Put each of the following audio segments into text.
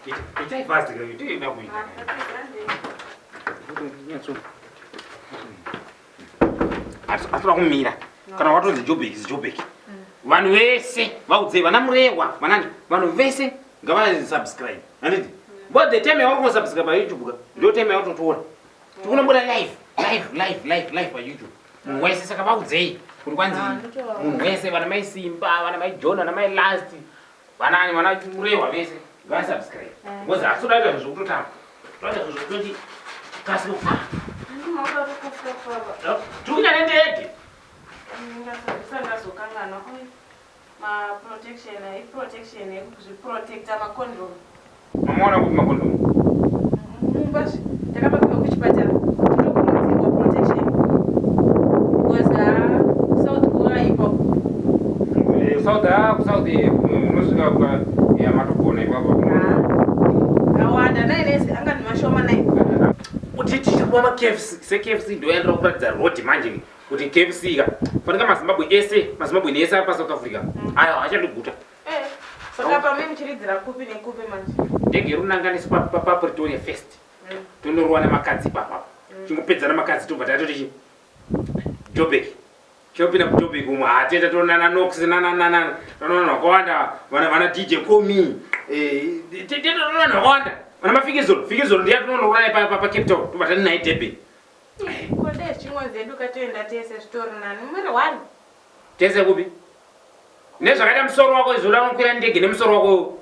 Itai fast ka itoenda kuita. Atoda kumira. Kana watonzi Joburg is Joburg. Vanhu vese vaudzei vana Murehwa, vanani, vanhu vese ngava subscribe. Handiti? But the time yauri kusubscribe pa YouTube ka, ndio time yautotora. Tikunobuda live, live, live, live, live pa YouTube. Munhu wese saka vaudzei kuti kwanzi munhu wese vana mai Simba, vana mai John, vana mai Last, Vanani vana Murehwa vese ngavasubscribe. Because hasi toda kuita zvinhu zvekutotamba. Toda kuita zvinhu zvekutoti kasike kufamba. Tiri kuita nendege. Ndazokanganwa ma protection, i protection yekuzviprotecta macondom. Mamaona kupi macondom? Mumba zve takamapiwa kuchipatara. Tinokurudzirwa protection. Because South kwakaipa. South ah, kuSouth unosvika kwa ya matogona ipapo. Awanda naye nese anga ndimashoma naye. Kuti tichikupa ma KFC, se KFC ndio yandira kuratidza road manje kuti KFC ka. Fanika maZimbabwe ese, maZimbabwe ese ari pa South Africa. Ayo achandiguta. Eh, saka pame muchiridzira kupi nekupi manje? Ndege iri kunanganiswa pa, pa, pa Pretoria first. Tondorowa nemakadzi ipapa. Chingopedza namakadzi tobva tatoti chi Joburg. Chopinda kuJoburg umu hatenda toonana Nox nana nana toonana vakawanda vana vana DJ Komi. Eh, tenda toonana vakawanda. Vana Mafikizolo, Fikizolo ndiye tinonoona naye pa, pa, pa Cape Town. Tobva tati naye Durban. Ko dai zvichingonzi edu katoenda tese zvitori nani. Muri one. Tese kupi? Nezvakaita musoro wako izvo unokwira ndege nemusoro wako.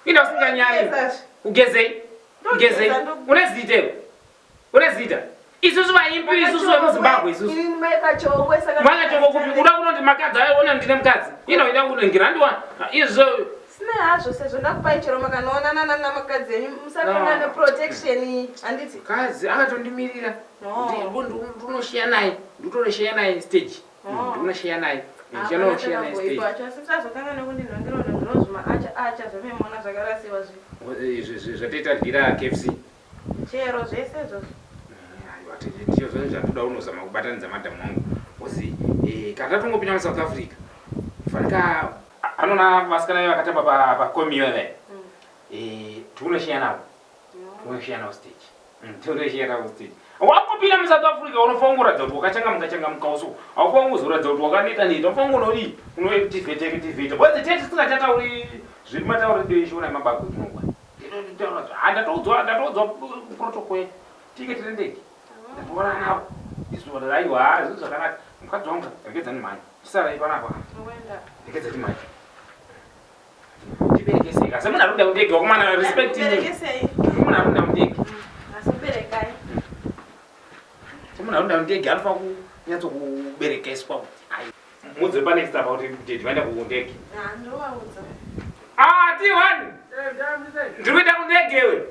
Inda usinganyari. Ugezei? Ugezei? Une zita iwe? Une zita? Isusu vaimbi isusu vemuZimbabwe isusu. Ini mai Kachongwe saka Mai Kachongwe kupi? Uda kunoti makadzi ayo ona ndine mukadzi. Ino ida kunongira ndiwa izvo Sina hazvo sezvo ndakupai chero makanoonana nana makadzi enyu musakangane protection handiti. Kadzi akatondimirira. Ndinoshiya naye. Nditonoshiya naye stage. Ndinoshare naye. Ndichanoshare naye stage. Asi usazokanga nekundinhongera unhongerawo zvima acha acha zvamemona zvakarasiwa zvi. Izvi zvatoita dyira KFC. Chero zvese izvozvo. Aiwa ndicho zvangu zvatoda unozama kubatanidza madam wangu. Because eh kana tatongopinda mu South Africa. Fanika anona vasikana vakatamba pa pa komi iyoyo. Eh tikunoshare navo. Tikunoshare navo stage. Toreshe stage. Wakupinda mu South Africa unofanira kuratidza kuti wakachangamuka changamuka uso. Haufaniri kuzoratidza kuti wakaneta neta. Unofanira kunodii? Unotivhete tivhete. Because tete tisingachatauri zviri matauri edu eshona emabagwe kunogwa. Tinotaura zva. Ndatoudzwa ndatoudzwa protocol. Ticket rendege. Ndatoona navo. Isu aiwa zvinhu zvakanaka. Mukadzi wangu regedza ndimhanye. Chisarai panapa. Regedza ndimhanye. Tiberekesei. Asi munhu ari kuda kundege wakomana respect. Tiberekesei. Munhu ari kuda kundege. Asi berekai. Munhu ari kuda kundege anofanira kunyatso kuberekeswa kuti ai. Mudze pa next apa kuti daddy vaenda kundege. Ah, ndovaudza. Ah, T1. Ndiri kuenda kundege iwe.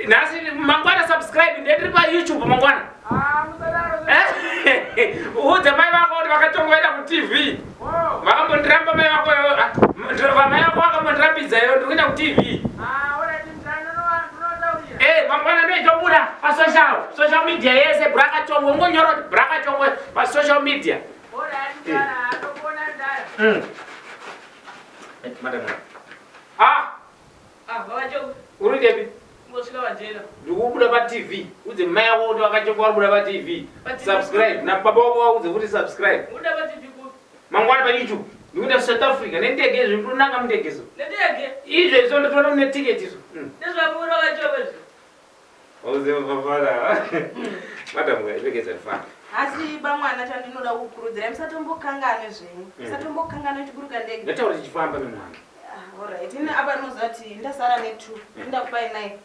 Nhasi mangwana subscribe ndiye ndiri pa YouTube mangwana. Ah, musadaro. Eh? Udza mai vako kuti vakatonga vaenda ku TV. Vakambondiramba mai vako ah, mai vako vakambondirambidza iwe ndiri kuenda ku TV. Ah, ora timtano no Eh, mangwana ndoitobuda pa social, social media yese Braka Chongwe ungonyora kuti Braka Chongwe pa social media. Ora ndara, ndokuona ndara. Madam. Ah, Ah, baba Chongwe. Uri ndepi? Ngosvika wajena. Ndikubuda pa TV. Udze mai wako kuti wakachongwa vari kubuda pa TV. Subscribe. Na baba wako waudze kuti subscribe. Buda pa TV kupi? Mangwana pa YouTube. Ndikuenda South Africa nendege izvo ndonanga mundege izvo. Nendege? Izvo izvo ndotoona mune ticket izvo. Ndezvamuri wakachongwa izvo. Wauze mafara. Madam ngaipekeza ndifambe. Asi bamwana chandinoda kukurudzirai musatombokanganwe zvenyu. Musatombokanganwe chiburuka ndege. Ndataura tichifamba nemwana. Ah, alright. Ini apa ndinoziva kuti ndasara ne two. Ndakupai nine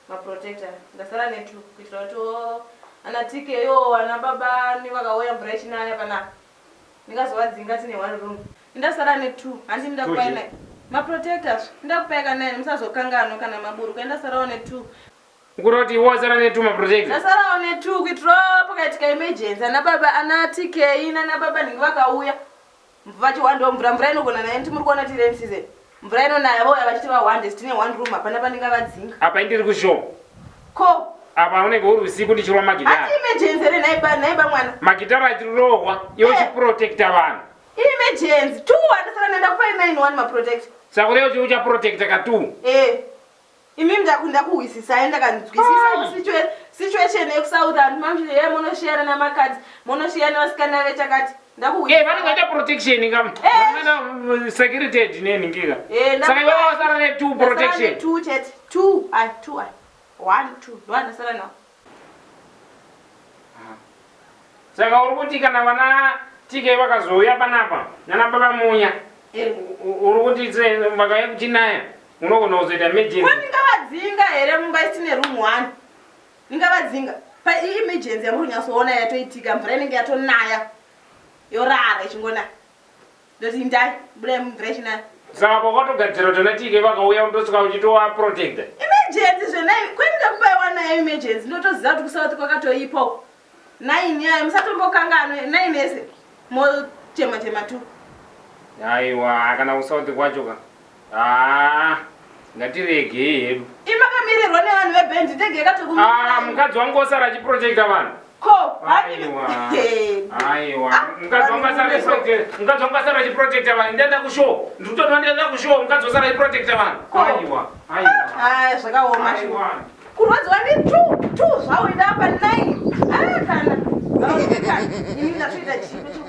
maprotector. Ndasara ne two kuitira kuti oh, ana TKO ana baba nevakauya mvura ichinaya panapa. Ndingazovadzinga tine one room. Ndasara ne two. Handi ndakupai Two nine. Maprotectors ndakupai ka nine musazokanganwa kana maburuka ndasarawo ne two. Kuroti iwe wasara ne two maprotector. Ndasarawo ne two kuitira pakaitika emergency ana baba ana TK nana baba nhingi vakauya. Vachihwandawo mvura mvura inogona naye nti muri kuona tiri rain season mvura inonaya vouya vachiti vahwande tine one room hapana pandingavadzinga. Apa indiri kushow. Ko apa unenge uri usiku ndichirwa magitara. Hati emergency here nhai ba nhai ba mwana. Magitara achirohwa iwe uchiprotecta vanhu. Emergency two handisaka ndakupai nine one maprotect. Saka ureva kuti uchaprotecta ka two. Eh. Imi ndakuhwisisai ndakanzwisisa situation yekuSouth and mamshi ye monoshiyana namakadzi monoshiyana vasikana vechakati ndakuhwisisa. Eh vanenge vaita protection kam. Vanoita security nenhingi ka. Saka iwe wasara ne two protection. Two chete. Two ai two ai. One two. Ndosara nawo. Saka uri kuti kana vana TK vakazouya panapa nana baba Munya eh. uri kuti vakauya kuchinaya unogona kuzoita emergency. Ko ndingavadzinga here mumba isine room one? Ndingavadzinga pa emergency yamuri kunyatsoona yatoitika mvura inenge yatonaya yorara ichingonaya. Ndoti indai budai mumvura ichinaya. Saka pakatogadzira kuti ana TK vakauya undosvika uchitova protector. Emergency zvenai kwani ndakubaiwa nayo emergency ndotoziva kuti kusouth kwakatoipa uko. Nine yayo musatombokanganwe nine ese mochema chema tu. Aiwa kana kusouth kwacho ka. Ah, ngatiregei hedu. Imakamirirwa nevanhu vebhendi ndege yakatokumirai. Ah, mukadzi wangu osara achiprotecta vanhu. Ko, aiwa. Aiwa. Ah, mukadzi wangu asara achiprotecta, mukadzi wangu asara achiprotecta vanhu. Ndaenda kushow. Ndikutoona ndaenda kushow, mukadzi osara achiprotecta vanhu. Aiwa. Aiwa. Ah, zvakaoma shuwa. Kurwadziwa ndi two, two zvauida apa nine. Ah, kana. Kana. Ini ndatoita chipo.